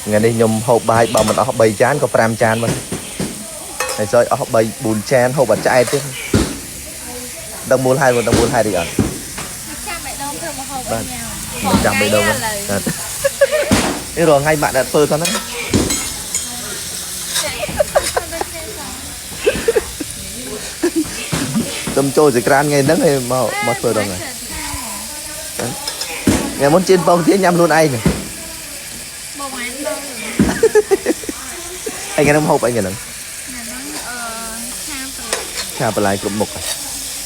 ថ្ងៃនេះខ្ញុំហូបបាយបើមិនអស់3ចានក៏5ចានមកហើយសើចអស់3 4ចានហូបអត់ឆ្អែតទេដឹងមូលហេតុមិនដឹងមូលហេតុអីអត់ ចាំបេះដូងធ្វើមកហូបឲ្យញ៉ាំ មិនចាំបេះដូងហ្នឹងបាទនេះរាល់ថ្ងៃម៉ាក់តែធ្វើសោះហ្នឹងទំចូលចក្រានថ្ងៃហ្នឹងឯងមកមកធ្វើដល់ថ្ងៃថ្ងៃមុនជៀនពងទាញ៉ាំខ្លួនឯងហ្នឹង បងអានដល់ ឯងថ្ងៃហ្នឹងហូបអីថ្ងៃហ្នឹង ហ្នឹងអឺឆាប្រ ឆាបន្លែគ្រប់មុខ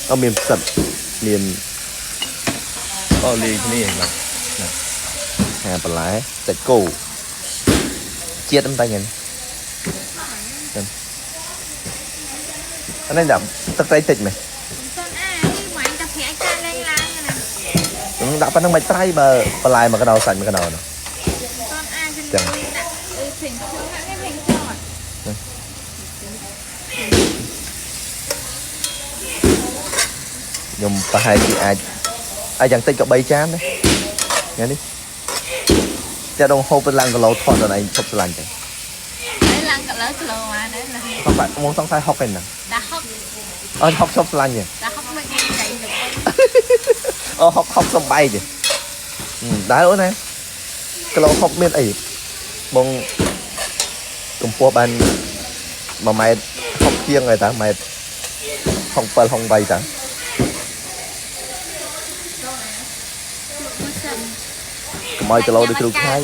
អត់មានផ្សិតមានអូលីគ្នាបាទឆាបន្លែសាច់គោជាតិមិនតែថ្ងៃនេះអានេះដាក់ទឹកត្រីតិចមែន សិនអានេះមកតែប្រាក់ចានឡើងឡើងណា នឹងដាក់ប៉ុណ្្នឹងមិនត្រៃបើបន្លែមកកណ្ដោសាច់មកកណ្ដោនោះ សិនអាជំនួយដាក់អឺភេងជុំហ្នឹងភេងចោត ខ្ញុំប្រហែលជាអាចអាចយ៉ាងតិចក៏3ចានដែរថ្ងៃនេះតែដងហូបទៅឡើងគីឡូថតដល់ឯងឈប់ស្រឡាញ់ចឹង ហើយឡើងគីឡូគីឡូមកដែរណា សង្ស័យមកសង្ស័យហុកឯហ្នឹង ដាក់ហុក អត់ហុកឈប់ស្រឡាញ់ទេ ដាក់ហុកមិនគេចៃទៅ អូហុកហុកសំបែកទេដែរអូនណាគីឡូហុកមានអីបងកម្ពស់បាន1ម៉ែត្រ60ជាងហើយតា1ម៉ែត្រ67 68តា មួយសិនក ុំឲ្យគីឡូដូចគ្រូខៃ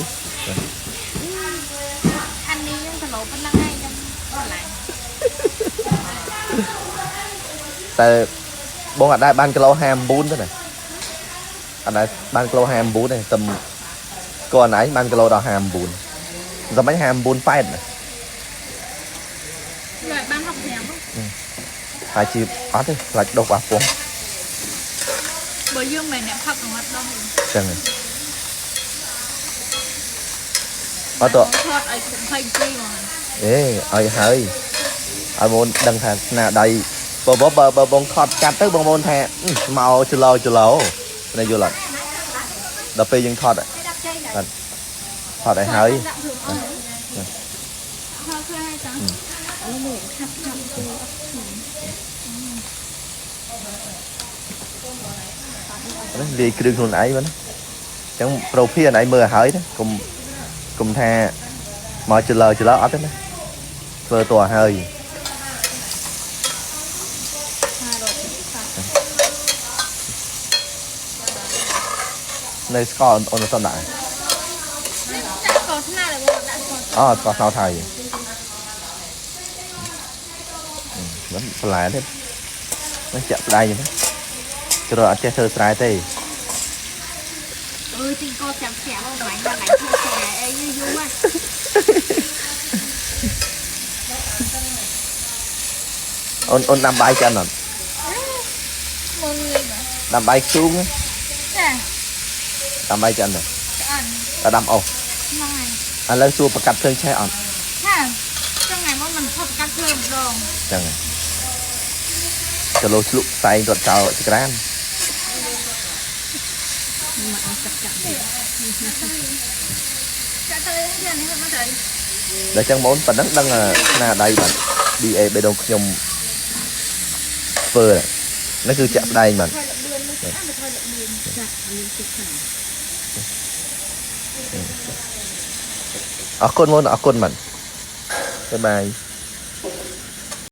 អានេះខ្ញុំគីឡូប៉ុណ្ណឹងឯងខ្ញុំស្រឡាញ់ តែបងអត់ដែរបានគីឡូ59ទេណាអត់ដែរបានគីឡូ59ទេតែស្គាល់ណៃបានគីឡូដល់59សម័យ59 8ណា លើបាន65 ហើយជាអត់ទេខ្លាចដុសបាសពង បើយើងមិនអ្នកផឹកអត់ដោះ ចឹងអត់ត ថតឲ្យ20ទីហ្មង អេឲ្យហើយឲ្យបងដឹងថាស្នាដៃបើបើបើបងថតកាត់ទៅបងប្អូនថាមកចលោចលោណាយល់អត់ដល់ពេលយើងថតបាទថតឲ្យហើយ ដាក់រឿងអស់ហើយឃើញហើយចាមួយខាត់ខាត់ទៅ នេះលាយគ្រឿងខ្លួនឯងបាទអញ្ចឹងប្រូភីអនឯងមើលឲ្យហើយណាកុំកុំថាមកចលើចលើអត់ទេណាធ្វើតឲ្យហើយនៅស្ករអូនអត់ដាក់ ដាក់ស្ករត្នោតបងដាក់ស្ករ អូស្ករត្នោតហើយមិនបន្លែទេនេះចាក់ស្ដាយហ្នឹងជ្រើអត់ចេះធ្វើស្រែទេ អឺទីកោចាំស្រាប់បងបាញ់បាញ់ធ្វើស្រែអីយូរយូរហ៎ អូនអូនដាំបាយឆ្អិនអត់ មកងាយបាទ ដាំបាយខ្ជូង ចា ដាំបាយឆ្អិនទេ ឆ្អិន ដល់ដាំអស់ ហ្នឹងហើយ ឥឡូវសួរប្រកាត់ភ្លើងឆេះអត់ ហាចង់ថ្ងៃមុនមិនផុតកាត់ភ្លើងម្ដង ចឹងគីឡូឆ្លុកផ្សែងរត់ចោលចក្រាន មកអត់ចាក់ចាក់ចាក់ទៅយ៉ាងនេះមកទៅ ដល់ចឹងបងប៉ណ្ណឹងដឹងស្នាដៃបាទ BA បេះដូងខ្ញុំធ្វើនេះគឺជាក់ស្ដែងបាទ ថយលបឿននេះអាថយលបឿនចាក់មានទឹកខាង អរគុណបងអរគុណបាទបាយបាយ។